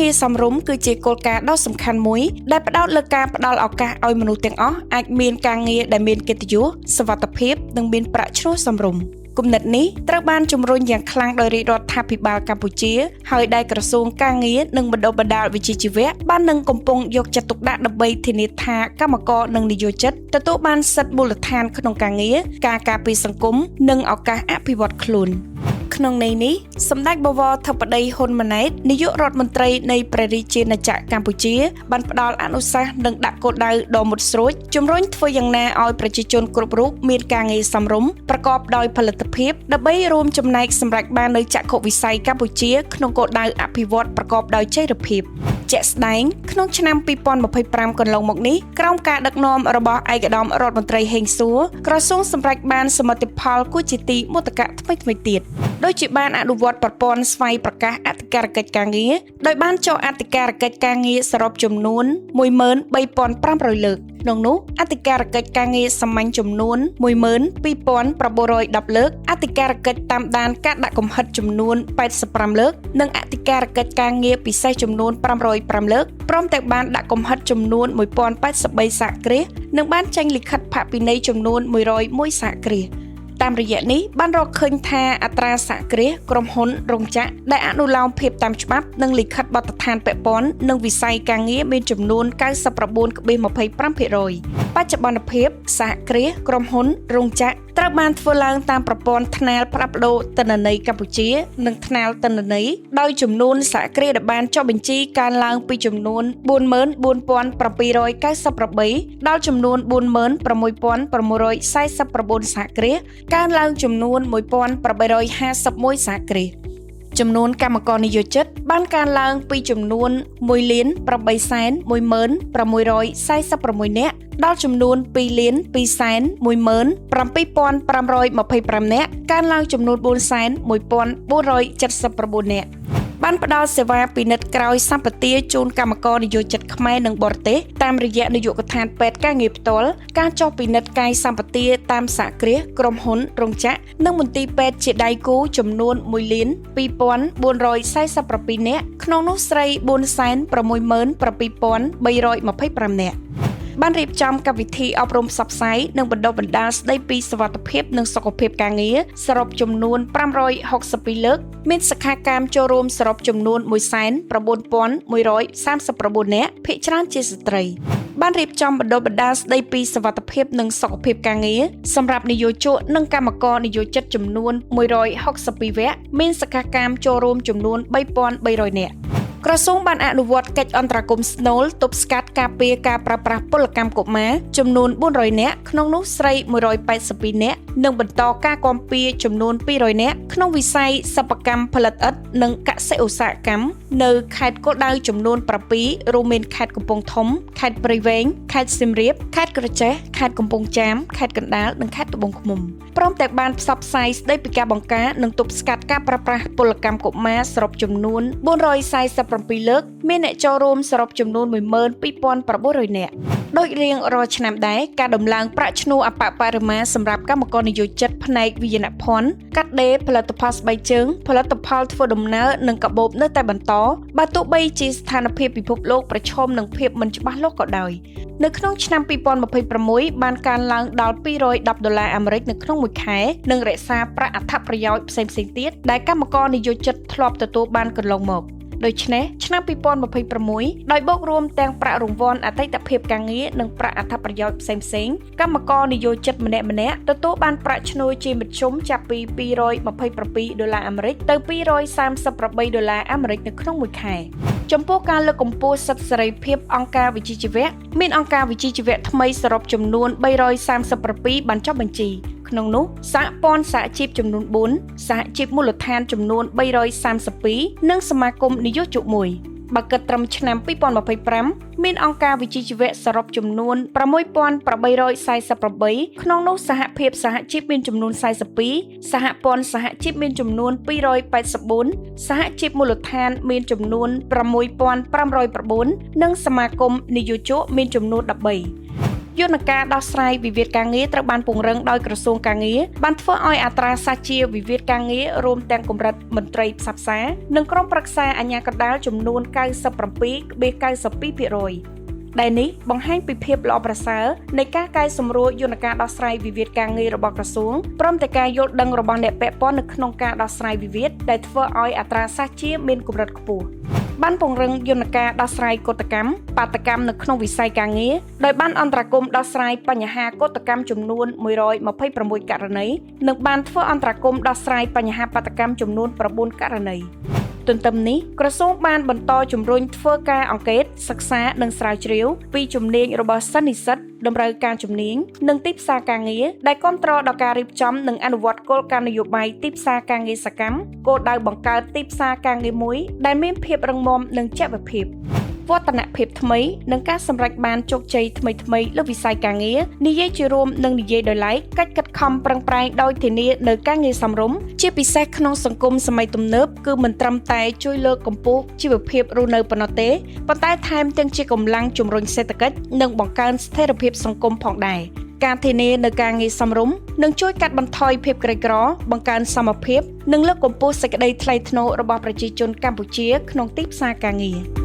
ងារសមរម្យគឺជាគោលការណ៍ដ៏សំខាន់មួយដែលផ្ដោតលើការផ្ដល់ឱកាសឲ្យមនុស្សទាំងអស់អាចមានការងារដែលមានកិត្តិយសសុវត្ថិភាពនិងមានប្រាក់ឈ្នួលសមរម្យគំនិតនេះត្រូវបានជំរុញយ៉ាងខ្លាំងដោយរាជរដ្ឋាភិបាលកម្ពុជាហើយដែលក្រសួងការងារនិងបណ្ដុះបណ្ដាលវិជ្ជាជីវៈបាននឹងកំពុងយកចិត្តទុកដាក់ដើម្បីធានាថាកម្មករនិងនិយោជិតទទួលបានសិទ្ធិមូលដ្ឋានក្នុងការងារការការពារសង្គមនិងឱកាសអភិវឌ្ឍខ្លួនក្នុងន័យនេះសម្ដេចបវរធិបតីហ៊ុនម៉ាណែតនាយករដ្ឋមន្ត្រីនៃព្រះរាជាណាចក្រកម្ពុជាបានផ្ដល់អនុសាសន៍និងដាក់គោលដៅដ៏មុតស្រួចជំរុញធ្វើយ៉ាងណាឲ្យប្រជាជនគ្រប់រូបមានការងារសមរម្យប្រកបដោយផលិតភាពដើម្បីរួមចំណែកសម្រេចបាននូវចក្ខុវិស័យកម្ពុជាក្នុងគោលដៅអភិវឌ្ឍប្រកបដោយចីរភាពជាក់ស្ដែងក្នុងឆ្នាំ2025កន្លងមកនេះក្រោមការដឹកនាំរបស់ឯកឧត្តមរដ្ឋមន្ត្រីហេងសួរក្រសួងសម្រេចបានសមិទ្ធផលគួរជាទីមោទកៈថ្មីៗទៀតដូចជាបានអនុវត្តប្រព័ន្ធស្វ័យប្រកាសអធិការកិច្ចការងារដោយបានចុះអធិការកិច្ចការងារសរុបចំនួន 13,500 លើកក្នុងនោះអធិការកិច្ចការងារសាមញ្ញចំនួន 12,910 លើកអធិការកិច្ចតាមដានការដាក់កំហិតចំនួន85លើកនិងអធិការកិច្ចការងារពិសេសចំនួន505លើកព្រមទាំងបានដាក់កំហិតចំនួន1083សហគ្រាសនិងបានចេញលិខិតផាកពិន័យចំនួន101សហគ្រាសតាមរយៈនេះបានរកឃើញថាអត្រាសហគ្រាសក្រុមហ៊ុនរោងចក្រដែលអនុលោមភាពតាមច្បាប់និងលិខិតបទដ្ឋានពាក់ព័ន្ធនឹងវិស័យការងារមានចំនួន 99.25% បច្ចុប្បន្នភាពសហគ្រាសក្រុមហ៊ុនរោងចក្រត្រូវបានធ្វើឡើងតាមប្រព័ន្ធថ្នាលផ្លាស់ប្ដូរទិន្នន័យកម្ពុជានិងថ្នាលទិន្នន័យដោយចំនួនសហគ្រាសដែលបានចុះបញ្ជីកើនឡើងពីចំនួន 44,798 ដល់ចំនួន 46,649 សហគ្រាសកើនឡើងចំនួន 1,851 សហគ្រាសចំនួនកម្មករនិយោជិតបានកើនឡើងពីចំនួន 1,816,646 នាក់ដល់ចំនួន 2,217,525 នាក់កើនឡើងចំនួន 401,479 នាក់បានផ្ដល់សេវាពិនិត្យក្រោយសម្បទាជូនកម្មករនិយោជិតខ្មែរនិងបរទេសតាមរយៈនាយកដ្ឋានពេទ្យការងារផ្ទាល់ការចុះពិនិត្យកាយសម្បទាតាមសហគ្រាសក្រុមហ៊ុនរោងចក្រនិងមន្ទីរពេទ្យជាដៃគូចំនួន 1,2,447 នាក់ក្នុងនោះស្រី 467,325 នាក់បានរៀបចំកម្មវិធីអប់រំផ្សព្វផ្សាយនិងបណ្ដុះបណ្ដាលស្ដីពីសុវត្ថិភាពនិងសុខភាពការងារសរុបចំនួន562លើកមានសិក្ខាកាមចូលរួមសរុបចំនួន 109,139 នាក់ភាគច្រើនជាស្ត្រីបានរៀបចំបណ្ដុះបណ្ដាលស្ដីពីសុវត្ថិភាពនិងសុខភាពការងារសម្រាប់និយោជកនិងកម្មករនិយោជិតចំនួន162វគ្គមានសិក្ខាកាមចូលរួមចំនួន 3,300 នាក់ក្រសួងបានអនុវត្តកិច្ចអន្តរាគមន៍ស្នូលទប់ស្កាត់ការពារការប្រើប្រាស់ពលកម្មកុមារចំនួន400នាក់ក្នុងនោះស្រី182នាក់និងបន្តការគាំពារចំនួន200នាក់ក្នុងវិស័យសិប្បកម្មផលិតឥដ្ឋនិងកសិឧស្សាហកម្មនៅខេត្តគោលដៅចំនួន7រួមមានខេត្តកំពង់ធំខេត្តព្រៃវែងខេត្តសៀមរាបខេត្តក្រចេះខេត្តកំពង់ចាមខេត្តកណ្ដាលនិងខេត្តត្បូងឃ្មុំព្រមទាំងបានផ្សព្វផ្សាយស្ដីពីការបង្ការនិងទប់ស្កាត់ការប្រើប្រាស់ពលកម្មកុមារសរុបចំនួន447លើកមានអ្នកចូលរួមសរុបចំនួន 12,900 នាក់ដូចរៀងរាល់ឆ្នាំដែរការដំឡើងប្រាក់ឈ្នួលអប្បបរមាសម្រាប់កម្មករនិយោជិតផ្នែកវិញ្ញាណភ័ណ្ឌកាត់ដេរផលិតផលស្បែកជើងផលិតផលធ្វើដំណើរនិងកាបូបនៅតែបន្តបើទោះបីជាស្ថានភាពពិភពលោកប្រឈមនឹងភាពមិនច្បាស់លាស់ក៏ដោយនៅក្នុងឆ្នាំ2026បានកើនឡើងដល់210ដុល្លារអាមេរិកនៅក្នុងមួយខែនិងរក្សាប្រាក់អត្ថប្រយោជន៍ផ្សេងៗទៀតដែលកម្មករនិយោជិតធ្លាប់ទទួលបានកន្លងមកដូច្នេះឆ្នាំ2026ដោយបូករួមទាំងប្រាក់រង្វាន់អតីតភាពការងារនិងប្រាក់អត្ថប្រយោជន៍ផ្សេងៗកម្មករនិយោជិតម្នាក់ៗទទួលបានប្រាក់ឈ្នួលជាមធ្យមចាប់ពី227ដុល្លារអាមេរិកទៅ238ដុល្លារអាមេរិកនៅក្នុងមួយខែចំពោះការលើកកម្ពស់សិទ្ធិសេរីភាពអង្គការវិជ្ជាជីវៈមានអង្គការវិជ្ជាជីវៈថ្មីសរុបចំនួន337បានចុះបញ្ជីក្នុងនោះសហព័ន្ធសហជីពចំនួន4សហជីពមូលដ្ឋានចំនួន332និងសមាគមនិយោជក1បើគិតត្រឹមឆ្នាំ2025មានអង្គការវិជ្ជាជីវៈសរុបចំនួន 6,848 ក្នុងនោះសហភាពសហជីពមានចំនួន42សហព័ន្ធសហជីពមានចំនួន284សហជីពមូលដ្ឋានមានចំនួន 6,509 និងសមាគមនិយោជកមានចំនួន13 យន្តការដោះស្រាយវិវាទការងារត្រូវបានពង្រឹងដោយក្រសួងការងារបានធ្វើឲ្យអត្រាសាជាវិវាទការងាររួមទាំងកម្រិតមន្ត្រីផ្សះផ្សានិងក្រុមប្រឹក្សាអាជ្ញាកណ្ដាលចំនួន97.92%ដែលនេះបង្ហាញពីភាពល្អប្រសើរនៃការកែសម្រួលយន្តការដោះស្រាយវិវាទការងាររបស់ក្រសួងព្រមទាំងការយល់ដឹងរបស់អ្នកពាក់ព័ន្ធនៅក្នុងការដោះស្រាយវិវាទដែលធ្វើឲ្យអត្រាសាជាមានកម្រិតខ្ពស់បានពង្រឹងយន្តការដោះស្រាយកុតកម្មបាតកម្មនៅក្នុងវិស័យការងារដោយបានអន្តរាគមន៍ដោះស្រាយបញ្ហាកុតកម្មចំនួន126ករណីនិងបានធ្វើអន្តរាគមន៍ដោះស្រាយបញ្ហាបាតកម្មចំនួន9ករណីទន្ទឹមនេះក្រសួងបានបន្តជំរុញធ្វើការអង្កេតសិក្សានិងស្រាវជ្រាវពីជំនាញរបស់សិស្សនិស្សិតតម្រូវការជំនាញនិងទីផ្សារការងារដែលគាំទ្រដល់ការរៀបចំនិងអនុវត្តគោលការណ៍នយោបាយទីផ្សារការងារសកម្មគោលដៅបង្កើតទីផ្សារការងារមួយដែលមានភាពរឹងមាំនិងចីរភាពវឌ្ឍនភាពថ្មីនិងការសម្រេចបានជោគជ័យថ្មីៗលើវិស័យការងារនិយាយជារួមនិងនិយាយដោយឡែកកិច្ចខិតខំប្រឹងប្រែងដោយធានានៅការងារសមរម្យជាពិសេសក្នុងសង្គមសម័យទំនើបគឺមិនត្រឹមតែជួយលើកកម្ពស់ជីវភាពរស់នៅប៉ុណ្ណោះទេប៉ុន្តែថែមទាំងជាកម្លាំងជំរុញសេដ្ឋកិច្ចនិងបង្កើនស្ថិរភាពសង្គមផងដែរការធានានៅការងារសមរម្យនឹងជួយកាត់បន្ថយភាពក្រីក្របង្កើនសមភាពនិងលើកកម្ពស់សេចក្តីថ្លៃថ្នូររបស់ប្រជាជនកម្ពុជាក្នុងទីផ្សារការងារ។